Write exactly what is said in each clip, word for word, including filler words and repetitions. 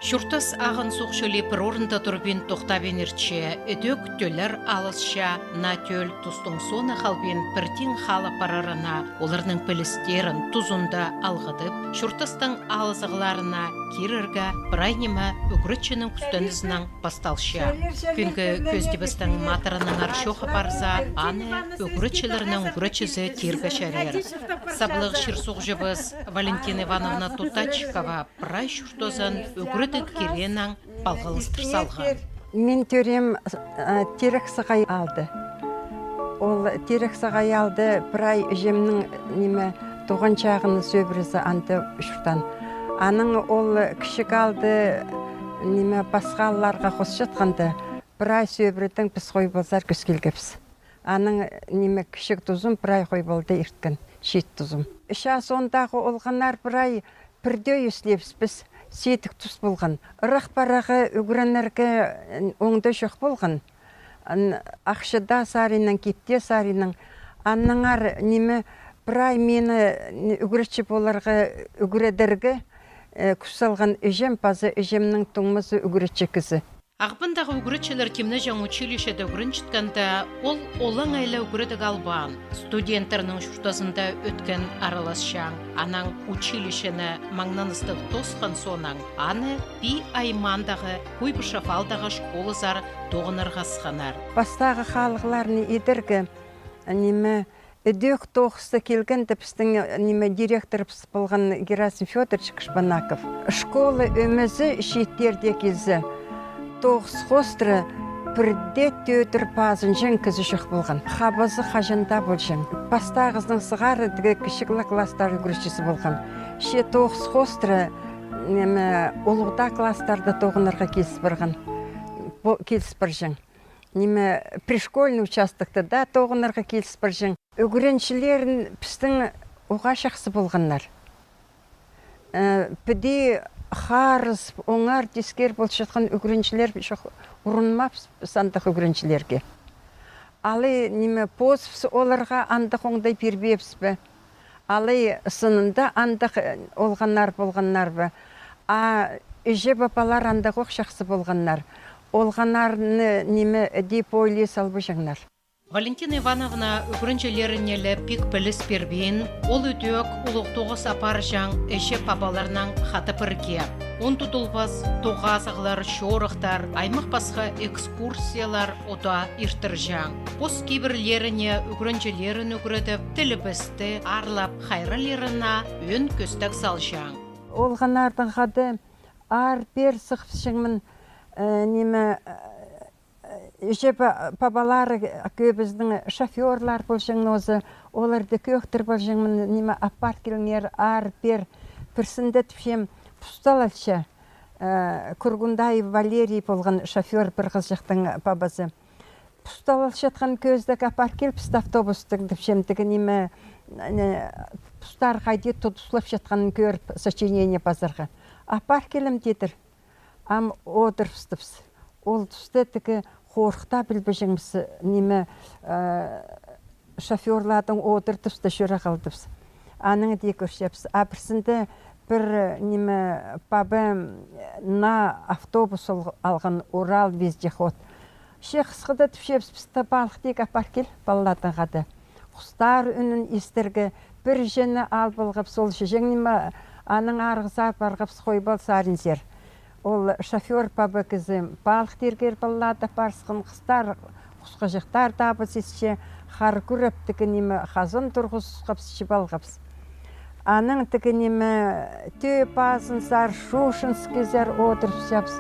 Чуртас ағын суғҷылии пір орында турбин, тохтабин иртче, ідӧк тӧллер алысча, наа тӧл тустың соонаң халбин пір тиң халып парарына, оларның пілістерін, тузын даа алғыдып, чуртастың алызығларына кирерге прай ниме ӱгретчінің кӱстенізінең пасталча. Пӱӱнгі кӧзідібістің матырынаңар чоохтап парза, аны ӱгретчілернің ӱгретчізі тирге чарир. Саблығ чир-суғҷыбыс Валентина Ивановна Тутачикова прай чуртазын ӱгредіг киренең палғалыстыр салған. Мин тӧреем, э, Тирек Сығай аалда. Ол Тирек Сығай аалда прай іҷемнің, ниме, туған чағын сӧбірезі анда чуртаан. Анаң ол кічіг аалда, ниме, пасха аалларға хосчатханда, прай сӧбіредің піс Хойбалзар кӧс килгебіс. Анаң, ниме, кічіг тузым прай Хойбалда ирткен, чиит тузым. Чаа соондағы олғаннар прай пірдее ӧс лебіспіс, сидік тус полған. Ырах парарға, ӱгренерге, м, оңдай чох полған. Ан-, ахча даа саринаң, кип тее саринаң. Аннаңар, ниме, прай мині, м, ӱгретчі поларға, ӱгредерге, э, кӱс салған іҷем, паза іҷемнің туңмазы ӱгретчі кізі. Ағбандағы ӱгретчілер тимнеҷең училищеде ӱгренчеткенде, ол олаңай ла ӱгредіг албаан. Студенттернің чуртазында ӧткін араласчаң, анаң училищені маңнаныстығ тоосхан соонаң, аны Пии аймаандағы Куйбышев аалдағы школазар тоғынарға ысханнар. Пастағы халығларны идерге, ниме, ідӧк тоғысты килгенде, пістің, ниме, директорыбыс полған Герасим Фёдорович Кышпанаков. Школа ӧмезі чииттерде килзе, тоғыс хоостыра пірдее тӧдір пазынҷаң кізі чох полған. Хабазы хаҷан даа полҷаң. Пастағызынаң сығара тігі кічіг ла класстар ӱгретчізі полған. Че тоғыс хоостыра, ниме, улуғ даа класстарда тоғынарға киліс парған. По-, киліс парҷаң. Ниме, пришкольный участокта даа тоғынарға киліс парҷаң. Ӱгренҷілерін пістің уғаа чахсы полғаннар. Э, піди харыс, оңар тискер полчатхан ӱгренҷілер чох, урунмабыс андағ ӱгренҷілерге. Алай, ниме, позыбыс оларға андағ оңдай пирбеебіс пе? Алай сынында андағ, э, олғаннар полғаннар ба? А іҷе-пабалар андағ ох чахсы полғаннар. Олғаннарны, ниме, іди поойлии салбаҷаңнар. Валентина Ивановна ӱгренҷілеріне ле пик піліс пирбеен, ол ідӧк улуғ тоғыс апарҷаң іҷе-пабаларнаң хада пірге. Ундудылбас тоғазығлар, чорыхтар, аймах-пасха экскурсиялар удаа иртірҷең. Пос кибірлеріне ӱгренҷілерін ӱгредіп, тілібісті аарлап хайраллирына ӧӧн кӧстег салҷаң. Олғаннарнаң хада аар-пеер сығыбысчаңмын, э, ниме, э, іҷе-па-, пабалары кӧбізінің шофёрлар полҷаң нооза, оларды кӧӧктіріп алҷаңмын, ниме, аппар киліңер, аар-пеер. Пірсінде тіпчем, пустал алча, э, Кургундаев Валерий полған шофёр, пір хызыҷахтың пабазы. Пустал алчатхан кӧзідіг аппар килібіс автобустың, тіпчем, тігі, ниме, э, пустар хайди тудыслапчатханын кӧріп, сочинение пазарға. Аппар килем, тидір. Ам одырыбыстыбыс. Ол туста тігі хорыхта пілбеҷеңміс, ниме, э, шофёрларнаң одыртыбыс та чӧре халдыбыс. Анаң даа кӧрчебіс. А пірсінде пір, ниме, паба, м, наа автобус ол-, алған, Урал вездеход. Че хысхыда тіпчебіс, пісті палыхтирға аппар кил, палаларнаң хада. Хустар ӱнін истерге, пір іҷені ал полғабыс, ол чіҷең, ниме, аның арығзар парғабыс Хойбал саринзар. Ол шофёр паба кізі палыхтирға палаларны апарысхан, хыстар, хусхаҷахтар табыс исче, хар кӱреп, тігі, ниме, хазан турғызыбысхабыс, чіп алғабыс. Анаң тігі, ниме, Тӧӧ пазынзар, Шушенскизер одырыбысчабыс.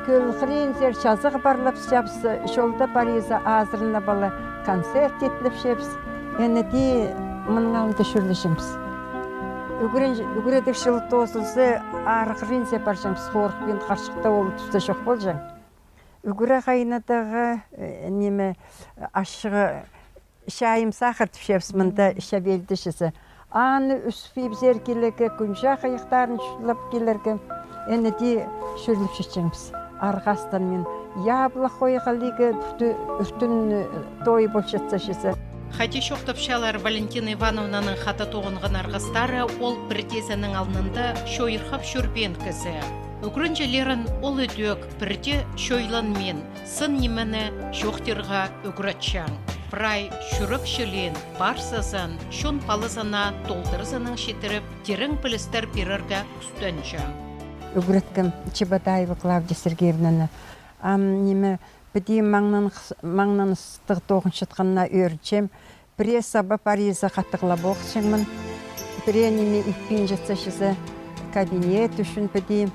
Кӧл хыринзар чазағ парлапчабыс, чолда парирза азырынып ала, концерт итлепчебіс. Аны даа мының алнында чӧрлеҷеңміс. Ӱгрен-, ӱгредіг чыл тоозылза, аар хыринзар парҷаңмыс, хорыхпин, харчых таа ол туста чох полҷаң. Ӱгре хайнадығы, э, ниме, ачығы, чайым-сахар тіпчебіс мында, чабелді чізе. Аны ӱс пибзер килерге, кӱнҷах ыйыхтарын чуртап килерге, аны даа чӧрлепчетчеңміс. Арғастан мин яблах хойғалиға пӱртӱ-, ӱртӱн, э, той полчатса чізе. Хайди чоохтапчалар Валентина Ивановнаның хада тоғынған арғыстары, ол пірдеезінің алнында чойырхап чӧрбеен кізі. Ӱгренҷілерін ол ідӧк пірдее чойланмин, сын нимені чоохтирға ӱгретчең. Прай чӱрек чылиин, пар сазын, чон палазына толдыразынаң читіріп, тирең пілістер пирерге кӱстенчең. Ӱгреткем Чебодаева Клавдия Сергеевнаны. Ам ниме, піди маңнаныс-, маңнаныстығ тоғынчатханына ӧрінчем. Пірее саба парирза хатығ ла полчаңмын. Пірее ниме итпинчетсе чізе, кабинет ӱчӱн піди.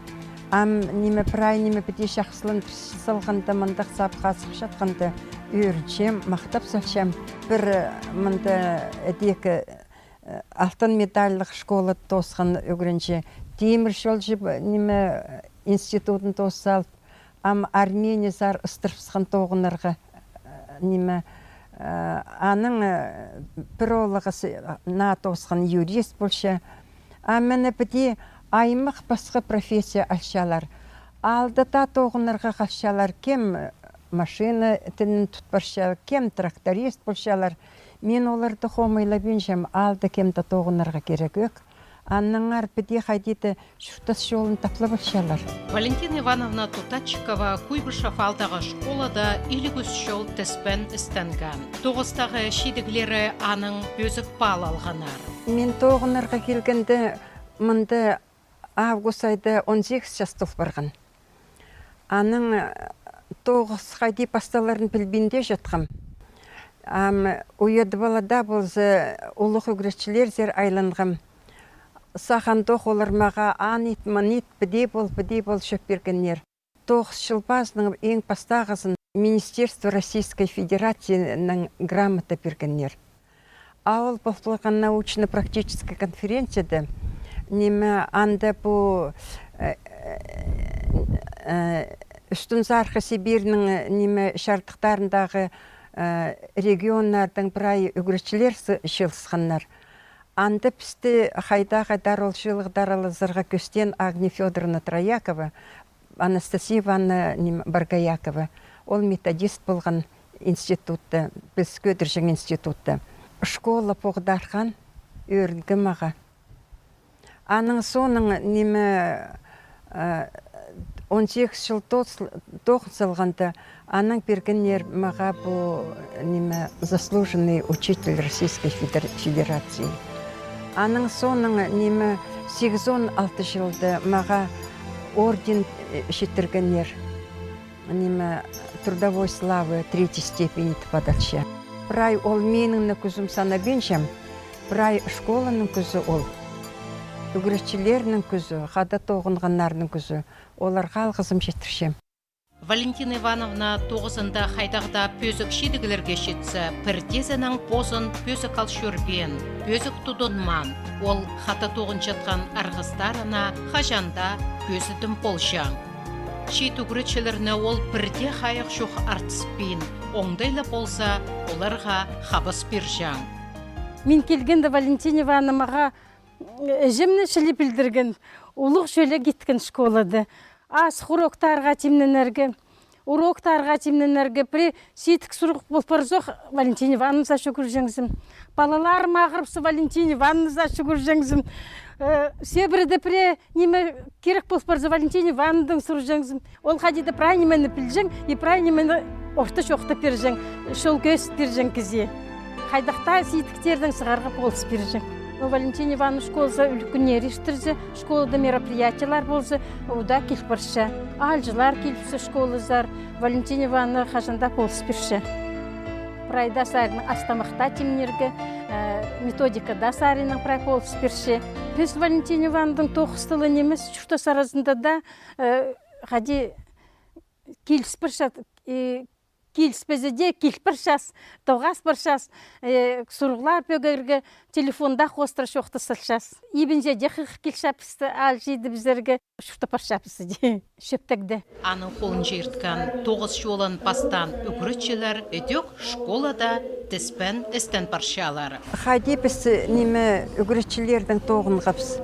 Ам ниме, прай ниме піди чахсыландыр салғанда, мындағ сабыға сыхчатханда, ӧрінчем, махтап салчам. Пір, э, мында ідӧк, э, алтын медальлығ школа тоосхан ӱгренҷі, тимір чолҷы, ниме, институдын тоос салып, ам Армениязар ыстырыбысхан тоғынарға, э, ниме, э, аның, э, пір оолағызы, э, наа тоосхан, юрист полча. А мына піди аймах пасха профессия алчалар. Аалда даа тоғынарға халчалар, кем, э, машина тінін тут парча, кем тракторист полчалар. Мин оларны хомайлабинчам, аалда кем дее тоғынарға кирек ӧк. Аннаңар піди хайди-да чуртас чолын таплап алчалар. Валентина Ивановна Тутачикова Куйбышев аалдағы школада илиг ӱс чыл тіспен істенген. Тоғыстағы чидіглері аның пӧзік паал алғаннар. Мин тоғынарға килгенде, мында август айда он сигіс час тол парған. Аның, э, тоғыс хайди пасталарын пілбинде чатхам. Ам уйадып ала даа полза, улуғ ӱгретчілерзер айланғам. Сағам дох олар мағаа аны ит, мыны ит, піди пол, піди пол чӧп пиргеннер. Тоғыс чыл пазының иң пастағызын Министерство Российской Федерацияның грамота пиргеннер. А ол пол парған научно-практический конференцияда, ниме, анда пу, э, э, Ӱстӱнзархы Сибирьнің, ниме, чардыхтарындағы, э, регионнардаң прай ӱгретчілер сы-, чыылысханнар. Анда пісті хайдағ-хайдар ол чыылығ аралазарға кӧстеен Агния Фёдоровна Троякова, Анастасия Ивановна, ниме, Боргоякова. Ол методист полған институтта, піліс кӧдірҷең институтта. Школа поғдархан, ӧрінген мағаа. Аның соонаң, ниме, э, он сигіс чыл тоғын салғанда, анаң пиргеннер мағаа пу, ниме, заслуженный учитель Российской Федер-, Федерации. Аның соонаң, ниме, сигізон алты чылда мағаа орден, э, читіргеннер. Ниме, Трудовой Славы третьей степени тіп адалча. Прай ол минің не кӱзім санабинчам, прай школаның кӱзі ол. Ӱгретчілернің кӱзі, хада тоғынғаннарның кӱзі, оларға алғызым читірчем. Валентина Ивановна тоғызында хайдағ-да пӧзік чидіглерге читсе, пірдеезінең позын пӧзік ал чӧрбеен, пӧзік тудынмаан. Ол хада тоғынчатхан арғыстарына хаҷан даа кӧзідім полҷаң. Чиит ӱгретчілерні ол пірдее хайығ чох артыспин, оңдай ла полза, оларға хабас пирҷең. Мин килгенде Валентина Ивановна мағаа, э, іҷемні чіли пілдірген, улуғ чӧлег иткен школада. Ас уроктарға тимненерге, уроктарға тимненерге, пірее чиитік сурығ пол парзох, Валентина Ивановнаға чӱгӱрҷеңзім. Палаларым ағырыбысса, Валентина Ивановнаға чӱгӱрҷеңзім. Э, сибірде пірее ниме кирек пол парза, Валентина Ивановнадаң сурҷаңзым. Ол хайди-да прай нимені пілҷең, и прай нимені орта чоохта пирҷең, чол кӧзіт пирҷең кізее. Хайдағ даа чиитіктердең сығарға полыс пирҷең. Но Валентина Ивановна школазар ӱлӱкӱннер иртірзе, школада мероприятиелер полза, удаа кил парча. Аалҷылар килібіссе школазар, Валентина Ивановна хаҷан даа полыс пирче. Прай даа саринаң астамах таа тимнирге, э, методика даа саринаң прай полыс пирче. Піс Валентина Ивановнадаң тоғыс тылы нимес, чуртас аразында даа, э, хайди киліс парча, и киліспезе дее кил парчас, тоғас парчас, э, сурығлар пӧгерге, телефонда хоостыра чоохтас салчас. Ибінҷе дее хығыр килче пісті, аалҷы идібізерге, чуртап парчабыс дее, чӧптегде. Аның холынҷа ирткен тоғыс чолын пастаан ӱгретчілер ідӧк школада тіспен істен парчалар. Хайди піс, ниме, ӱгретчілердең тоғынғабыс.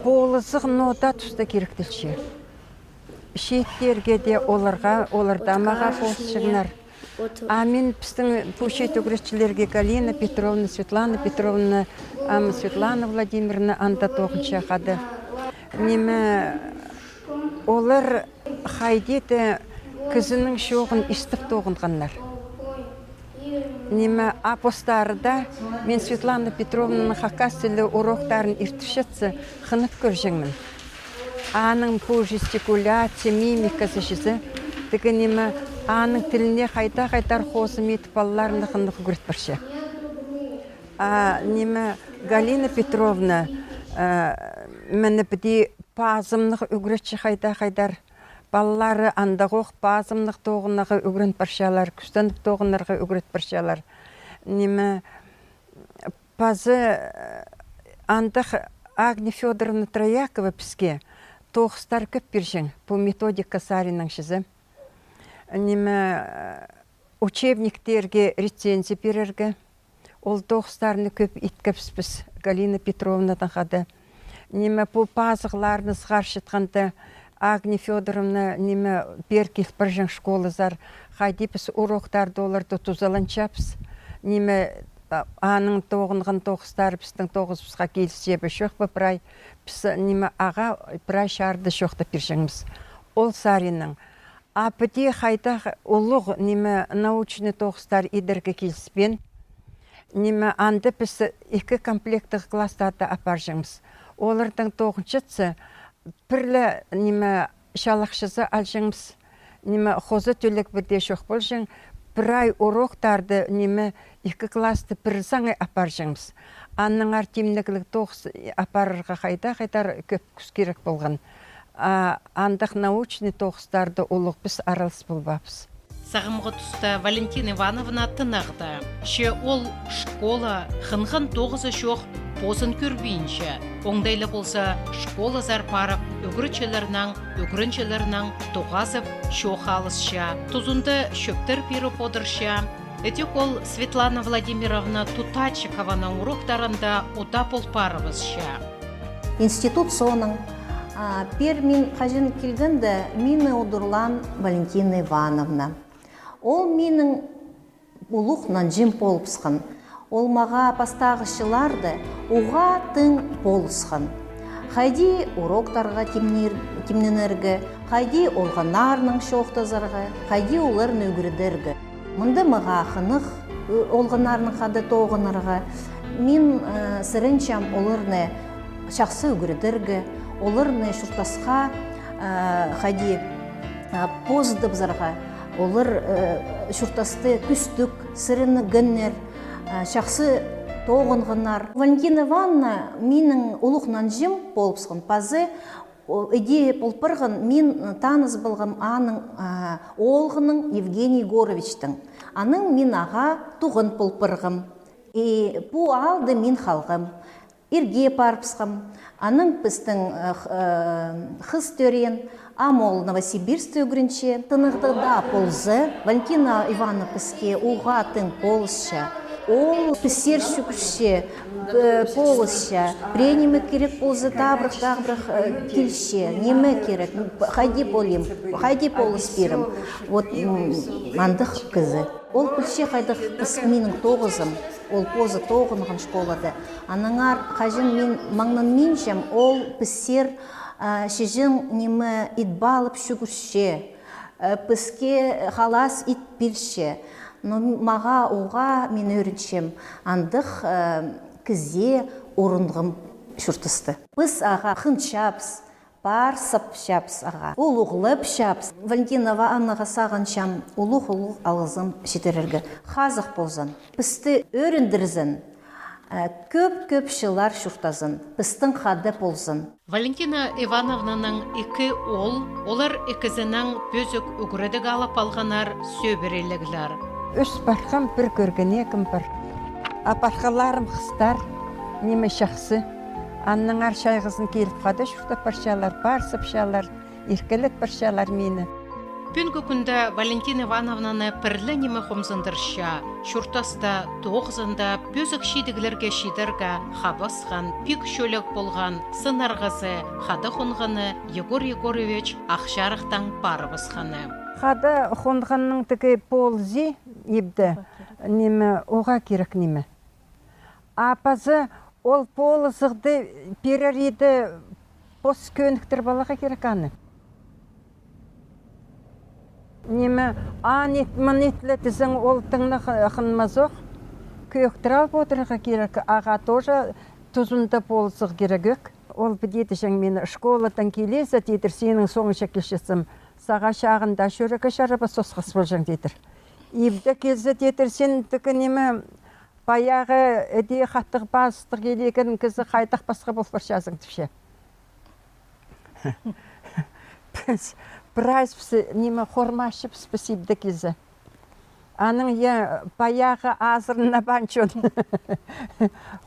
Полызығ, но даа туста киректелче. Чииттерге дее оларға, олар даа мағаа полысчаңнар. А мин пістің пу чиит ӱгретчілерге Галина Петровна, Светлана Петровна, ам Светлана Владимировна анда тоғынча хада. Ниме, Олар хайди-да кізінің чооғын истіп тоғынғаннар. Ниме, а постары даа, мин Светлана Петровнаның хакас тілі уроктарын иртірчетсе, хынып кӧрҷеңмін. Аның пу жестикуляция, мимиказы чізе, тігі ниме, аның тіліне хайдағ-хайдар хозым ит, палаларны хынығ ӱгрет парча. А ниме, Галина Петровна, э, мені піди пазымнығ ӱгретче хайдағ-хайдар. Палалары андағох пазымнығ тоғынарға ӱгрен парчалар, кӱстеніп тоғынарға ӱгрет парчалар. Ниме, пазы, э, андағ Агния Фёдоровна Троякова піске тоғыстар кӧп пирҷең, пу методика саринаң чізе. Ниме, э, учебниктерге рецензия пирерге. Ол тоғыстарны кӧп иткебіс піс Галина Петровнадаң хада. Ниме, пу пазығларны сығарчатханда, Агния Фёдоровна, ниме, пеер кил парҷаң школазар, хайди піс уроктарда оларды тузаланчабыс. Ниме, а-, аның тоғынған тоғыстары пістің тоғызыбысха килісче бе, чох па прай, піс, ниме, ағаа прай чарыда чоохтап пирҷеңміс. Ол саринаң. А піди хайдағ улуғ, ниме, научный тоғыстар идерге киліспеен. Ниме, анда піс ікі комплектіг класстарны апарҷаңмыс. Олардаң тоғынчатса, пір ле, ниме, чалахчызы алҷаңмыс. Ниме, хоза тӧлег пірдее чох полҷаң. Прай уроктарды, ниме, ікі классты пір саңай апарҷаңмыс. Аннаңар тимнегліг тоғыс апарарға хайдағ-хайдар кӧп кӱс кирек полған. А андағ научный тоғыстарда улуғ піс аралас полбаабыс. Сағамғы туста Валентина Ивановна тынағда, че ол школа хынған тоғызы чох позын кӧрбинче. Оңдайлы полза, школазар парып, ӱгретчілернең, ӱгренҷілернең тоғазып, чоох алысча, тузында чӧптер пиріп одырча. Ідӧк ол Светлана Владимировна Тутачикованың уроктарында удаа пол парыбысча. Институт соонаң, а, пеер мин хаҷан килгенде, мині удурлаан Валентина Ивановна. Ол минің улуғ нанҷым полыбысхан. Ол мағаа пастағы чылларда уғаа тың полысхан. Хайди уроктарға тимнир-, тимненерге, хайди олғаннарнаң чоохтазарға, хайди оларны ӱгредерге. Мында мағаа хынығ, ы, олғаннарнаң хада тоғынарға. Мин, ы, сіренчем оларны чахсы ӱгредерге, оларны чуртасха, ы, хайди, ы, позыдыбызарға. Олар, ы, чуртаста кӱстіг, сіренігеннер, ы, чахсы тоғынғаннар. Валентина Ивановна минің улуғ нанҷым полыбысхан, пазы О, іди пол парған, мин, ы, таныс полғам аның, а, оолғынаң, Евгений Егоровичтең. Анаң мин ағаа туған пол парғам. И пу аалда мин халғам. Ирге парыбысхам. Анаң пістің, ы, х-, ы, хыс тӧреен, ам ол Новосибирскте ӱгренче. Тынағда даа полза, Валентина Ивановна піске уғаа тың полысча. Ол піссер чӱгӱрче, э, полысча. Пірее ниме кирек полза, табырах-табырах, э, килче. Ниме кирек, хайди полим, хайди полыс пирим. Вот, м, андағ кізі. Ол пілче, хайдағ піс, минің тоғызым. Ол позы тоғынған школада. Аннаңар хаҷан мин маңнанминчам, ол піссер, а, чиҷең ниме ит палып чӱгӱрче. Э, піске халас ит пирче. Но мағаа уғаа, мин ӧрінчем, андағ, э, кізее урунғам чуртаста. Піс ағаа хынчабыс, паар сапчабыс ағаа, улуғлапчабыс. Валентина Ивановнаға сағынчам улуғ-улуғ алғызым читірерге. Хазых ползын, пісті ӧріндірзін. Э, кӧп-кӧп чыллар чуртазын, пістің хада ползын. Валентина Ивановнаның ікі оол, олар ікізінең пӧзік ӱгредіг алып алғаннар, сӧбіреліглер. Ӱс пархам, пір кӧргенегім пар. А пархаларым хыстар, ниме, чахсы. Аннаңар чайғызын киліп хада чуртап парчалар, паар сапчалар. Иркелеп парчалар мині. Пӱӱнгі кӱнде Валентина Ивановнаны пір ле ниме хомзындырча, чуртаста, тоғызында пӧзік чидіглерге чидерге хабасхан, пик чӧлег полған сыннарғызы, хада хонғаны Егор Егорович Ах Чарыхтаң парыбысханы. Хада хонғанның тігі полызы ибде, ниме, уғаа кирек ниме. А пазы ол полызығды пирер иді пос кӧніктіріп аларға кирек аны. Ниме, ан ит, мын ит ле тізең, ол тың на хы-, хынмазох. Кӧӧктір алып одырарға кирек, ағаа тоже тузында полызығ кирек ӧк. Ол піди тізең, мині школадаң килезе, тидір, синің соңыңҷа килчезем, сағаа чағында чӧрерге чарабас, осхас полҷаң, тидір. Ибде килзе, тидір, син тігі ниме, паяғы іди хатығ пастығ илиген кізі хайдағ пасха пол парчазың, тіпче. Піс прайзыбыс, ниме, хормачыбыс піс ибде килзе. Аның, я, паяғы азырына паан чон.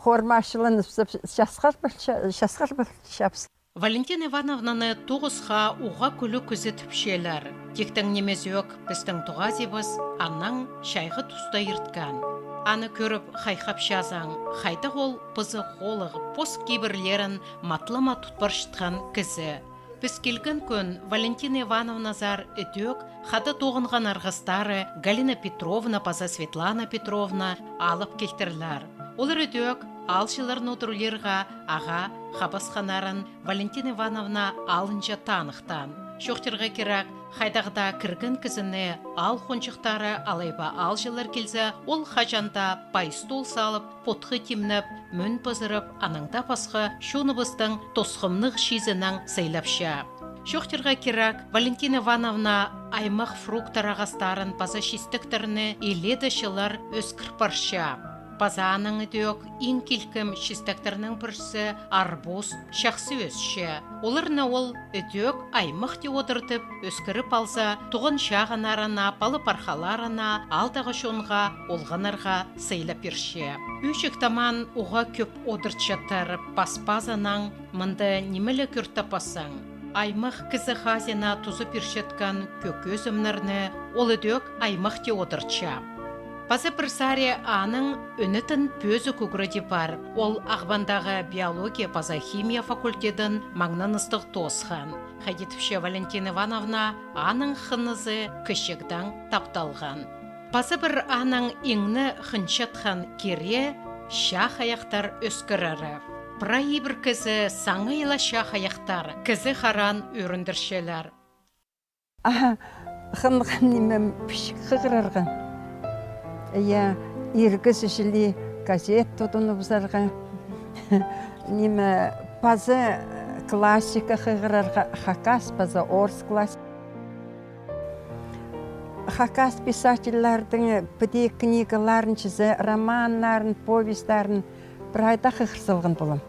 Хормачыланып, часхар пілче-, часхар пілчебіс. Валентина Ивановнаны тоғысха уғаа кӱлӱк кізі тіпчелер. Тиктең нимезі ӧк пістің тоғазибыс анаң чайғы туста ирткен. Аны кӧріп хайхапчазың, хайдағ ол пызы-холығ, пос кибірлерін матлама тут парчатхан кізі. Піс килген кӱн Валентина Ивановназар ідӧк хада тоғынған арғыстары Галина Петровна паза Светлана Петровна алып килтірлер. Олар ідӧк аалҷыларны удурлирға ағаа хабасханнарын Валентина Ивановна алынҷа таныхтаан. Чоохтирға кирек, хайдағ даа кірген кізіні аал хонҷыхтары алай ба аалҷылар килзе, ол хаҷан даа пай-стол салып, потхы тимнеп, мӧн пызырып, анаң даа пасха чоныбыстың тосхымнығ чиизінең сыйлапча. Чоохтирға кирек, Валентина Ивановна аймах фруктар ағастарын паза чистектерні илееде чыллар ӧскір парча. Паза аның ідӧк иң килкім чистектернің пірсі арбуз чахсы ӧсче. Оларны ол ідӧк аймах тее одыртып, ӧскіріп алза, туған чағыннарына, пала-пархаларына, аалдағы чонға олғаннарға сыйлап пирче. Ӱчӱк тамаан уғаа кӧп одырчаттар, пас-пазынаң мында ниме ле кӧр таппассың. Аймах кізі хазина тузы пирчеткен кӧк ӧзімнерні ол ідӧк аймах тее одырча. Паза пір сари аның ӧнетін пӧзік ӱгредии пар. Ол Ағбандағы биология паза химия факультедін маңнаныстығ тоосхан. Хайди тіпче Валентина Ивановна, аның хынызы кічігдең тапталған. Паза пір аның иң не хынчатхан кирее — чахайахтар ӧскірері. Прай ибіркізі саңай ла чахайахтар кізі хараан ӧріндірчелер. Аха, хынған нимем пічік хығырарға. Я, иргі чіли газет тудыныбызарға. Ниме, паза классика хығырарға, хакас паза орыс классика. Хакас писательлернің піди книгаларын чізе, романнарын, повестьтерін прайда хығыр салған полам.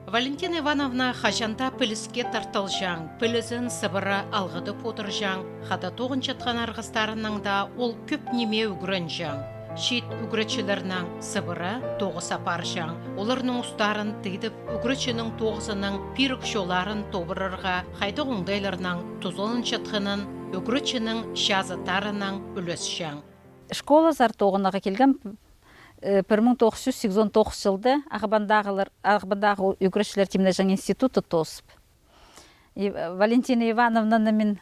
Валентина Ивановна хаҷан даа піліске тартылҷаң, пілізін сыбыра алғыдып одырҷаң, хада тоғынчатхан арғыстарынаң даа ол кӧп ниме ӱгренҷең. Чиит ӱгретчілернең сыбыра тоғыс апарҷаң. Оларның устарын тидіп, ӱгретчінің тоғызының пирік чолларын тобырарға, хайдағ оңдайларнаң тузаланчатханын, ӱгретчінің чазыттарынаң ӱлесчең. Школазар тоғынарға килгем, э, пір муң тоғыс чӱс сигізон тоғыс чылда Ағбандағылар, Ағбандағы ӱгретчілер тимнеҷең институтты тоозып. И, э, Валентина Ивановнаны мин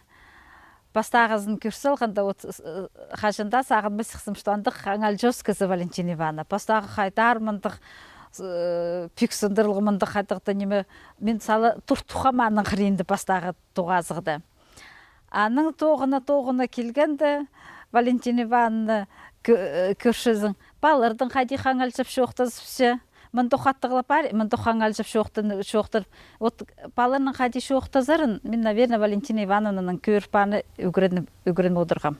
пастағызын кӧр салғанда, вот, с-, э, хаҷан даа сағынмас сыхсым, что андағ хаңалҷаң кізі Валентина Ивановна. Пастағы хайдар мындағ, э, пӱксіндірілген мындағ хайдағ-да ниме, мин сала тур-, турғам аның хыринда пастағы тоғазығда. Анаң тоғына-тоғына килгенде, Валентина Ивановна кӧ-, э, кӧрчезің, палаларнаң хайди хаңалҷап чоохтазыпча, мындох хатығлап пар, мындох хаңалҷап чоохтан-, чоохтар. Вот палаларнаң хайди чоохтазарын, мин, наверное, Валентина Ивановнанаң кӧріп, аны ӱгрен-, ӱгреніп одырғам.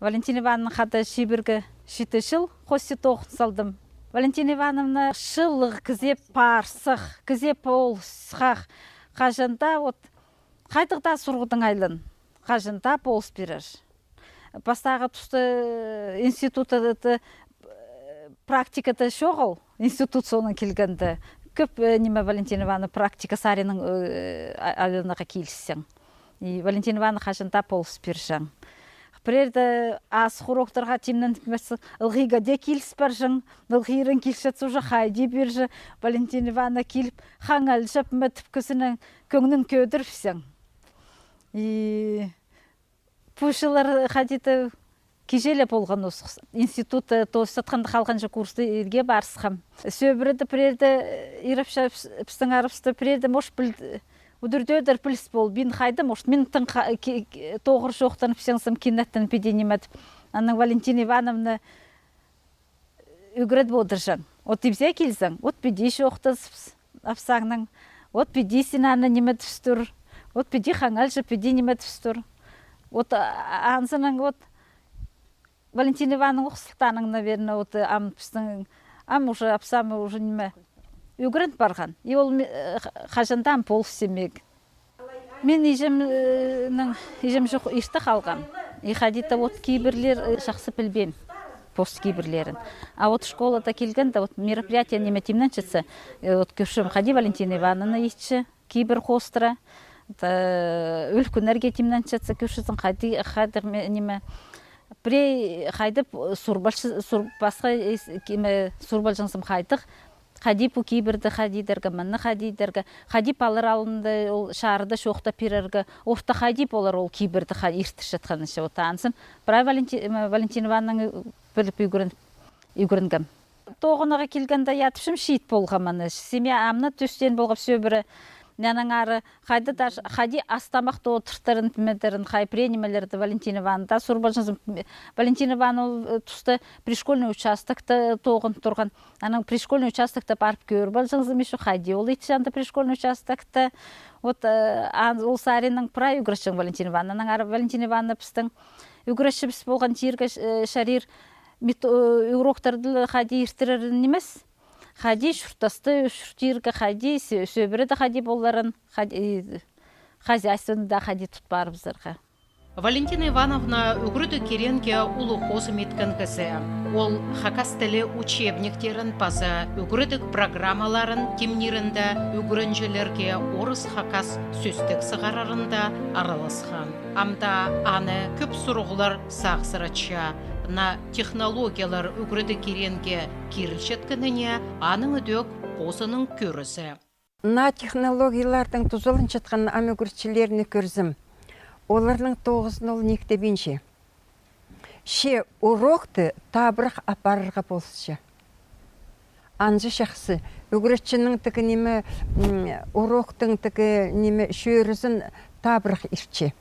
Валентина Ивановнанаң хада чибіргі читі чыл хости тоғын салдым. Валентина Ивановна чылығ кізі, парсах кізі, полысхах. Хаҷан даа, вот, хайдағ даа сурығдаң айлан, хаҷан даа полыс пирер. Пастағы туста, э, институтта, э, практикада чоғыл, институт соонаң килгенде. Кӧп, э, ниме, Валентина Ивановна практика саринаң, э, а-, айланарға киліссең. И Валентина Ивановна хаҷан даа полыс пирҷең. Пірееде ас хуруғларға тимненіп парзаң, ылғиға даа киліс парҷаң, ылғирың килчетсе, уже хайди пирҷең, Валентина Ивановна киліп, хаңалҷап, мына тіпкізінең кӧңнін кӧдіріпсең. И пу чыллар хайди-да кичее полған осхас. Институт, э, тоосчатханда халғанҷы курста ирге парысхам. Сӧбіреде пірееде, э, ирепче піс-, пістің арабыста, пірееде, может, піл-, Удур-тӧдір піліс полбин хайдағ, может, мин тың ха-, ки-, ки-, тоғыр чоохтанып сенсем, кинеттен піди ниме тіп. Анаң Валентина Ивановна ӱгредіп одырҷаң. Вот ибзе килзең, вот піди чоохтазыбыс апсаңнаң, вот піди син аны ниме тіпчезің, вот піди хаңалҷы, піди ниме тіпчезің. Вот, а, анзынаң вот Валентина Ивановнаның ох сылтаанаң, наверное, вот, э, ам пістің, ам уже апсам уже ниме, ӱгрен парған. И ол ме-, э, ха-, хаҷан даа ам полыс симег. Мин иҷемнің, иҷем чох, ирте халғам. И хайди-да вот кибірлер, э, чахсы пілбеем, пос кибірлерін. А вот школада килгенде, вот мероприятие ниме тимненчетсе, э, вот кӧрчем, хайди Валентина Ивановна итче кибір хоостыра. Та, ӱлӱкӱннерге тимненчетсе, кӧрчезің, хайди, хайдағ ме-, ниме, пірее хайдағ сурбалчы-, сур-, пасха ес-, киме сурбалҷаңзым хайдағ, хайди пу кибірді хайди идерге, мыны хайди идерге, хайди палалар алнында ол чарыда чоохтап пирерге, орта хайди полар ол кибірді ха-, иртірчеткенінҷе. Вот анзын прай Валенти-, м, Валентина Ивановнаң піліп ӱгрен-, ӱгренгем. Тоғынарға килгенде, я, тіпчем, чиит полғам аны. Семья амды тӧстеен полғабыс ӧбіре. Анаң ары хайди даа, хайди ас-тамах тудыртарын, пілмедірін, хай пірее нимелерді Валентина Ивановна даа сурбалҷаңзым. Валентина Ивановна ол, э, туста пришкольный участокта тоғын турған. Анаң пришкольный участокта парып кӧріп алҷаңзым ещё, хайди ол итче анда пришкольный участокта. Вот, э, ан-, ол саринаң прай ӱгретчең Валентина Ивановна. Анаң ары Валентина Ивановна пістің ӱгретчібіс полған чирге, э, чарир, мет-, э, уроктарды ла хайди иртірерін нимес, хайди чуртасты чуртирға, хайди сӧ-, сӧбіреде хайди поларын, хайди, э, хозяйствоны даа хайди тут парыбызарға. Валентина Ивановна ӱгредіг киреенге улуғ хозым иткен кізі. Ол хакас тілі учебниктерін паза ӱгредіг программаларын тимнирінде ӱгренҷілерге орыс-хакас сӧстік сығарарында араласхан. Амды аны кӧп сурығлар сағыссыратча. Наа технологиялар ӱгредіг киреенге кирілчеткеніне аның ідӧк позының кӧрізі. Наа технологияларның тузаланчатханын ам ӱгретчілерні кӧрзем, оларның тоғызын ол ниик тібинче. Че урокты табырах апарарға полысча. Анзы чахсы. Ӱгретчінің тігі ниме, м, уроктың тігі ниме чӧрізін табырах иртче.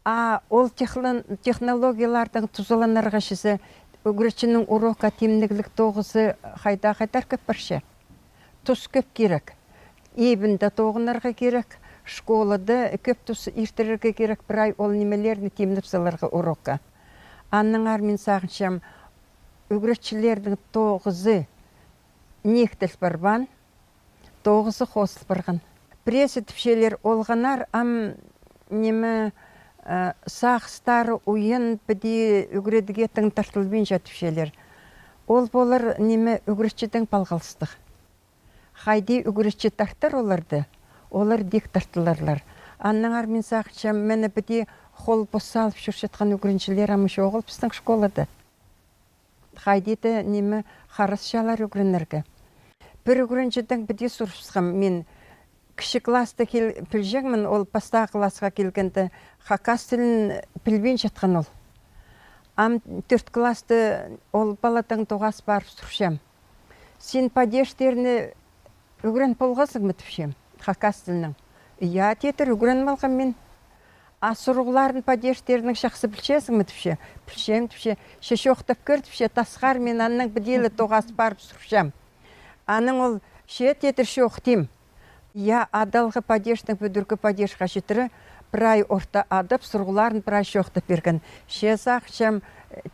А ол техлон-, технологияларның тузаланарға чізе, ӱгретчінің урокха тимніглік тоғызы хайда-хайдар кӧп парча. Тус кӧп кирек. Ибінде тоғынарға кирек, школада кӧп тус иртірерге кирек, прай ол нимелерні тимнеп саларға урокха. Аннаңар мин сағынчам, ӱгретчілернің тоғызы ниик тіл парбаан, тоғызы хозыл парған. Пірезі тіпчелер, олғаннар ам ниме, э, сағыстары уйан піди ӱгредіге тың тартылбинча тіпчелер. Ол полар ниме, ӱгретчідең палғалыстығ. Хайди ӱгретчі тартар оларды, олар дик тартыларлар. Аннаңар мин сағынчам, мені піди хол пос салып чӧрчеткен ӱгренҷілер ам чоғыл пістің школада. Хайди-да ниме, харасчалар ӱгренерге. Пір ӱгренҷідең піди сурыбысхам, мин кічіг класста кил-, пілҷеңмін, ол пастағы классха килгенде хакас тілін пілбинчеткен ол. Ам тӧрт класста ол паладаң тоғас парып сурчам. Син падежтерні ӱгрен полғазың ма, тіпчем, хакас тілінің. Я, тидір, ӱгрен алғам мин. А сурығларын падежтернің чахсы пілчезің ме, тіпче. Пілчем, тіпче. Че чоохтап кӧр, тіпче, тасхар, мин аннаң піди ле тоғас парып сурчам. Анаң ол, че, тидір, чоохтим. Я, адалғы падежтең пӱдіргі падежха читіре прай орта адап, сурығларын прай чоохтап пирген. Че сағынчам,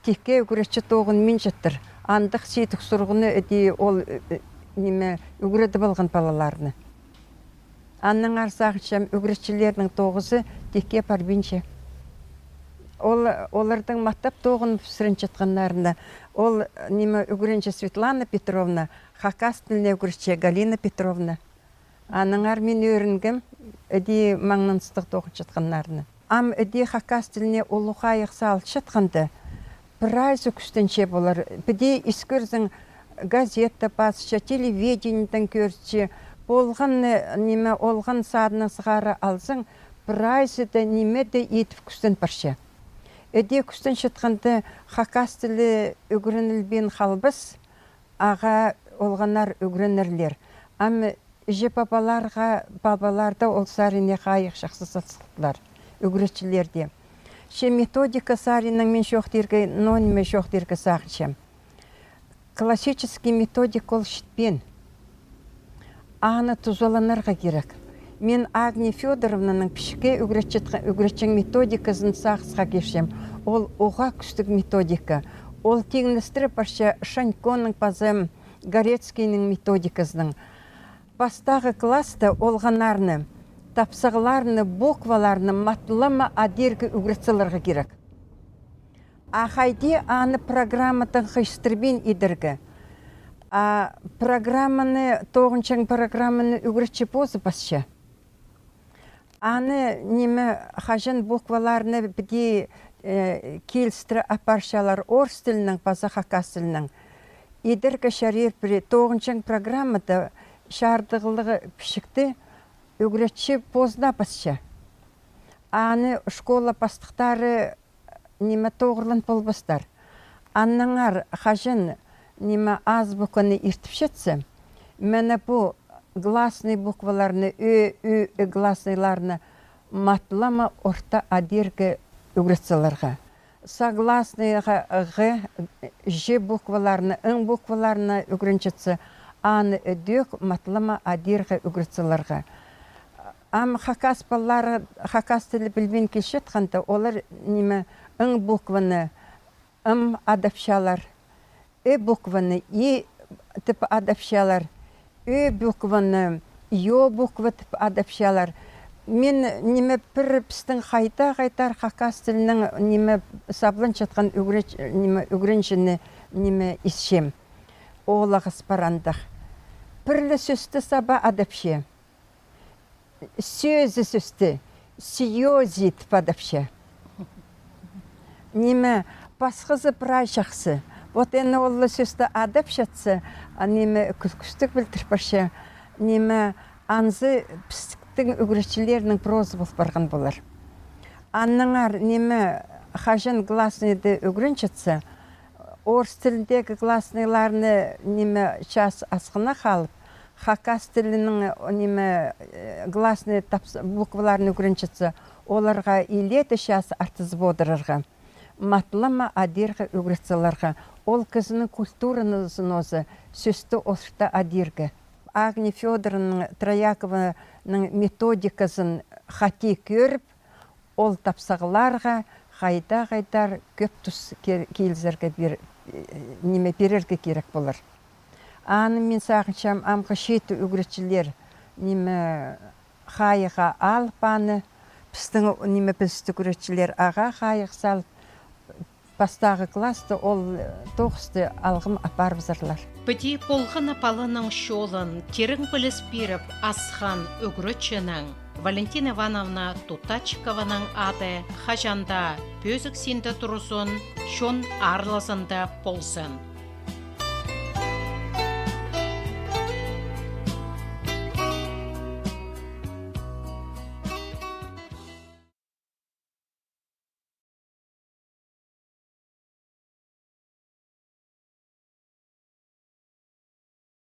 тикке ӱгретчі тоғынминчаттыр. Андағ сидік сурығны іди ол, э, э, ниме, ӱгредіп алған палаларны. Аннаңар сағынчам, ӱгретчілернің тоғызы тикке парбинча. Ол, оларның маттап тоғын пісірінчеткеннеріне, ол, ниме, ӱгренҷі Светлана Петровна, хакас тіліне ӱгретчі Галина Петровна. Аннаңар мин ӧрінгем, іди маңнаныстығ тоғынчатханнарына. Ам іди хакас тіліне улуғ айах салчатханда, прайзы кӱстенче полар. Піди искӧрзең, газетте пасча, телевидениедең кӧрче, полған, э, ниме, олған садынаң сығара алзаң, прайзы даа ниме дее идіп кӱстен парча. Іди кӱстенчеткенде хакас тілі ӱгренілбин халбас, ағаа олғаннар ӱгренерлер. Ам Іҷе-пабаларға, пабаларда ол сарине хайығ чахсы сатсылдылар, ӱгретчілерде. Че методика саринаң мин чоохтирға, ноо ниме чоохтирға сағынчам. Классический методик ол читпеен. Аны тузаланарға кирек. Мин Агния Фёдоровнаның пічікке ӱгретчетке-, ӱгретчең методиказын сағысха кирчем. Ол уғаа кӱстіг методика. Ол тиңнестіре парча Шаньконың паза Горецкийнің методиказынаң. Пастағы класста олғаннарны, тапсағларны, букваларны матлама адирға ӱгретселерге кирек. А хайди аны программадаң хыйыстырбин идерге? А программаны, тоғынчаң программаны ӱгретчі позы пасча. Аны, ниме, хаҷан букваларны піди, э, килістіре апарчалар орыс тілінең паза хакас тілінең. Идерге чарир пірее, тоғынчаң программада чардығлығ пічікті ӱгретчі позына пасча. Аны школа пастыхтары ниме тоғырлан полбастар. Аннаңар хаҷан ниме азбуканы иртіпчетсе, мына пу гласный букваларны, ӧ, ӱ, ы гласныйларны матлама орта адирға ӱгретселерге. Согласныйға ғы, ж букваларны, ң букваларны ӱгренчетсе, аны ідӧк матлама адирға ӱгретселерге. Ам хакас палалары хакас тілі пілбин килчеткенде, олар ниме, ң букваны м адапчалар, ӧ букваны и тіп адапчалар, ӧ букваны ё буква тіп адапчалар. Мин ниме пір пістің хайда-хайдар хакас тілінең ниме сабланчатхан ӱгреч-, ниме ӱгренҷіні ниме исчем. Ол ағас пар андағ. Пір ле сӧсті саба адапча. Сӧзі сӧсті сиози тіп адапча. Ниме, пасхазы прай чахсы. Вот аны ол ла сӧсті адапчатса, а ниме, кӱс-, кӱстіг пілдір парча. Ниме, анзы пістің ӱгретчілернің прозы пол парған полар. Аннаңар ниме, хаҷан гласныйды ӱгренчетсе, орыс тіліндегі гласныйларны ниме час асхына халып, хакас тілінің ниме, э, гласный тапс-, букваларын ӱгренчетсе, оларға илееде час артызып одырарға, матлама адирға ӱгретселерге, ол кізінің культуразын оза, сӧсті орта адирға. Агния Фёдоровнаның, Троякованың методиказын хати кӧріп, ол тапсағларға хайда-хайдар кӧп тус ке-, килізерге пир-, э, ниме пирерге кирек полар. Аны мин сағынчам, амғы чииті ӱгретчілер ниме хайығ алып аны, пістің ниме пілістіг ӱгретчілер ағаа хайығ салып, пастағы классты ол, э, тоғысты алғым апарыбызарлар. Піди полған на паланың чолын тирең піліс пиріп асхан ӱгретчінің Валентина Ивановна Тутачикованың ады хаҷан даа пӧзік синде турзын, чон аарлазында ползын.